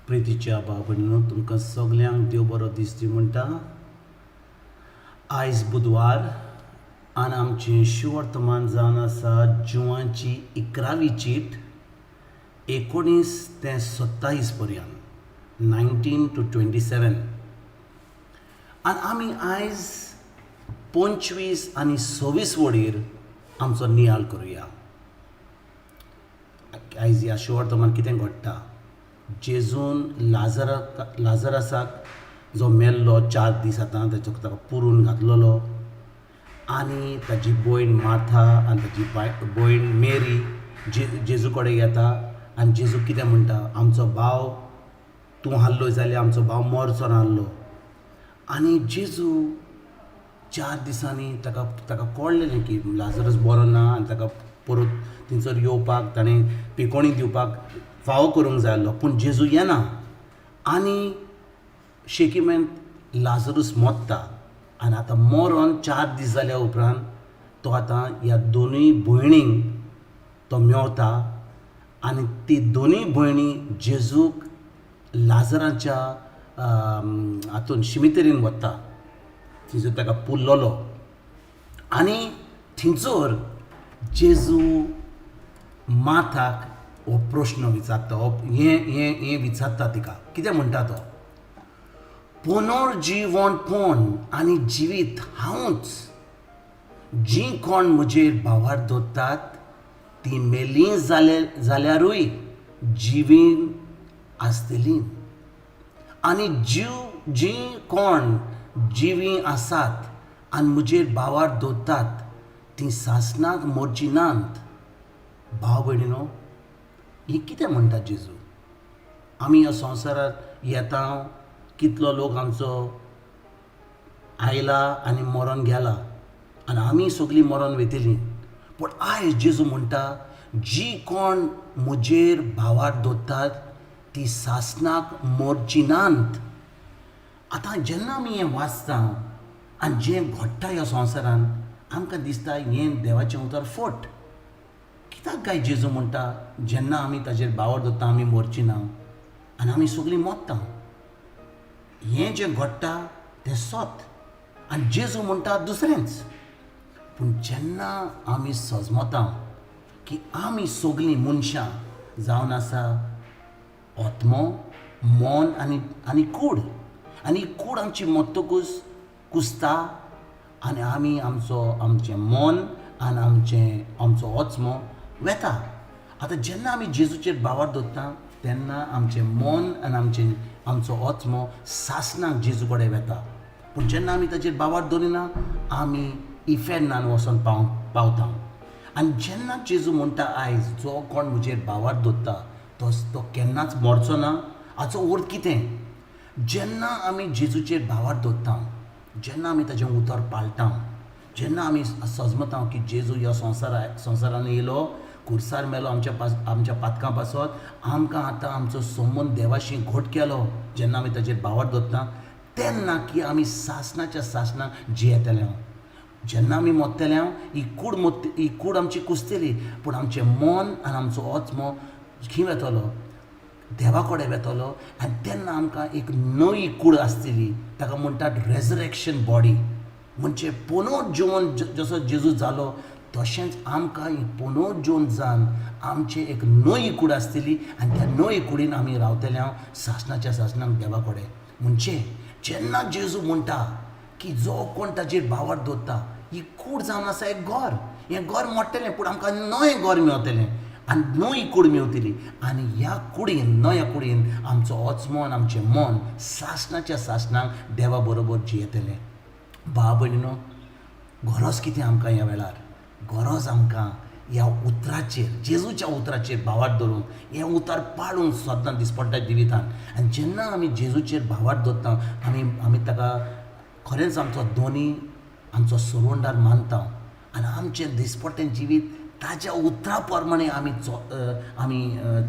प्रितीच्या भाव भयणीनो, तुमकां सगल्यांक देव बरो दीस दी म्हणटा. आयज बुधवार आनी आमचें शिवर्तमान जावन आसा जुवांची 11वी चीट, 19 ते 27 पर्यंत, 19 to 27. आनी आमी आयज 25 आनी 26 वडीर आमचो नियाळ करुया. आयज ह्या शिवर्तमान कितें घडटा? जेजून लाजरासाक जो मेल्लो 4 दीस आतां, ताचो ताका पुरून घातलेलो आनी ताजी भयण मार्था आनी ताजी भयण मेरी जेजू कडेन येता आनी जेजू कितें म्हणटा? आमचो भाव, तूं आहलो जाल्यार आमचो भाव मरचो नासलो. आनी जेजू 4 दिसांनी ताका ताका कळ्ळेलें की लाजरस बरो ना आनी ताका परत थंयसर येवपाक, ताणें पिकोणी दिवपाक फावो करूंक जाय आसलो, पूण जेजू येना आनी शेकीमेंत लाजरूस मोत्ता. आनी आतां मरोन 4 दीस जाल्या उपरांत तो आतां ह्या दोनूय भयणींक तो मेवता आनी ती दोनूय भयणी जेजूक लाजराच्या हातून शिमितेरीन वता, थंयसर ताका पुरलोलो. आनी थंयसर जेजू माथाक हो प्रश्न विचारता, हो हें हें हें विचारता तिका. कितें म्हणटा तो? पुनर्जिवणपण आनी जिवीत हांवूच. जीं कोण म्हजेर भावार दवरतात तीं मेलीं जाले जाल्यारूय जिवीं आसतलीं आनी जीं कोण जिवीं आसात आनी म्हजेर भावार दवरतात तीं सासणाक मरचीं नात. भाव भयणीनो, हें कितें म्हणटा जेजू? आमी ह्या संवसारांत येता, कितलो लोक आमचो आयला आनी मरोन गेला आनी आमी सगळीं मरोन वयतलीं. पूण आयज जेजू म्हणटा, जी कोण म्हजेर भावार दवरतात ती सासणाक मरची नात. आतां जेन्ना आमी हें वाचता आनी जें घडटा ह्या संवसारांत, आमकां दिसता हें देवाचें उतर फट. कित्याक काय जेजू म्हणटा, जेन्ना आमी ताजेर भावार दवरता आमी मरची ना आनी आमी सगळीं मरता? हें जें घडटा तें सत आनी जेजू म्हणटा दुसरेंच. पूण जेन्ना आमी सजमता की आमी सगळीं मनशां जावन आसा आत्मो, मन आनी कूड, आनी कूड आमची मरतकूच कुसता आनी आमी आमचो आमचें मन आनी आमचो आत्मो वेता. आतां जेन्ना आमी जेजूचेर भावार दवरता तेन्ना आमचें मन आनी आमचो आत्मो सासणाक जेजू कडेन वेता. पूण जेन्ना आमी ताचेर भावार दवरिना, आमी इफेर्नान वचोन पावता. आनी जेन्ना जेजू म्हणटा आयज, जो कोण म्हजेर भावार दवरता तो तो केन्नाच मरचो ना, हाचो अर्थ कितें? जेन्ना आमी जेजूचेर भावार दवरता, जेन्ना आमी ताजें उतर पाळटा, जेन्ना आमी सजमता की जेजू ह्या संवसारान येयलो, खुर्सार मेलो आमच्या पातकां पासत, आमकां आतां आमचो संबंद देवाशी घट केलो, जेन्ना आमी ताजेर भावार दवरता तेन्ना की आमी सासणाच्या सासणाक जियेतले. जेन्ना आमी मोत्तले, ही कूड आमची कुसतली, पूण आमचें मन आनी आमचो आत्मो खंय वेतलो? देवा कडेन वेतलो. आनी तेन्ना आमकां एक नवी कूड आसतली, ताका म्हणटात रेजरेक्शन बॉडी. म्हणजे पुनर्जिवन, जसो जेजू जालो तशेंच आमकां एक पुनर्जिवन जावन आमचें एक नवी कूड आसतली आनी त्या नवी कुडीन आमी रावतले हांव सासणाच्या सासणाक देवा कडेन. म्हणजे जेन्ना जेजू म्हणटा की जो कोण ताजेर भावार दवरता, ही कूड जावन आसा एक घर, हें घर मोडटलें पूण आमकां नवें घर मेवतलें आनी नवी कूड मेवतली आनी ह्या कुडीन, नव्या कुडीन आमचो आत्मो आनी आमचें मन सासणाच्या सासणाक देवा बरोबर जियेतलें. भाव भयणीनो, गरज कितें आमकां ह्या वेळार? गरज आमकां ह्या उतराचेर, जेजूच्या उतराचेर भावार दवरूंक, हें उतर पाळूंक सद्दां दिसपडटा जिवितान. आनी जेन्ना आमी जेजूचेर भावार दवरता, आमी ताका खरेंच आमचो दोनी, आमचो सरवंडार मानता आनी आमचें दिसपट्टें जिवीत ताज्या उतरा प्रमाणे आमी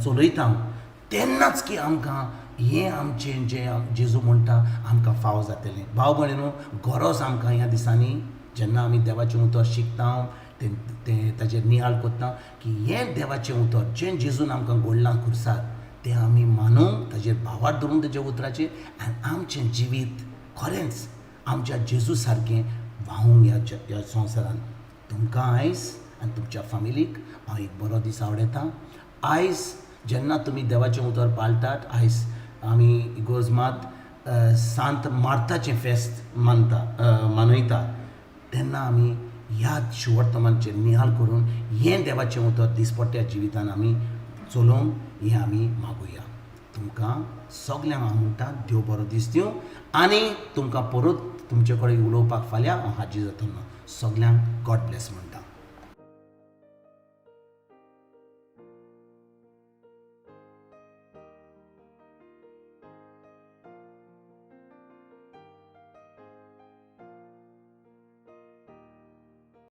चलयता, तेन्नाच की आमकां हें आमचें जें जेजू म्हणटा आमकां फावो जातलें. भाव भयणीनो, गरज आमकां ह्या दिसांनी जेन्ना आमी देवाचें उतर शिकता, तें तें ताजेर नियाळ करता की हें देवाचें उतर जें जेजून आमकां घडलां खुर्सार, तें आमी मानूंक, ताजेर भावार्थ धरूंक ताज्या उतराचेर, आनी आमचें जिवीत खरेंच आमच्या जेजू सारकें व्हांवूंक ह्या संवसारांत. तुमकां आयज आनी तुमच्या फामिलीक हांव एक बरो दीस आवडयतां. आयज जेन्ना तुमी देवाचें उतर पाळटात, आयज आमी इगोर्ज मात सांत मार्ताचें फेस्त मानता, मनयता, तेन्ना आमी ह्या शुवर्तमानचेर निहाल करून हें देवाचें उतर दिसपट्ट्या जिवितान आमी चलोवंक हें आमी मागुया. तुमकां सगल्यांक हांव म्हणटा देव बरो दीस दिवं आनी तुमकां परत तुमचे कडेन उलोवपाक फाल्यां हांव हाजीर जातलो. सगल्यांक गॉड ब्लेस म्हणटा.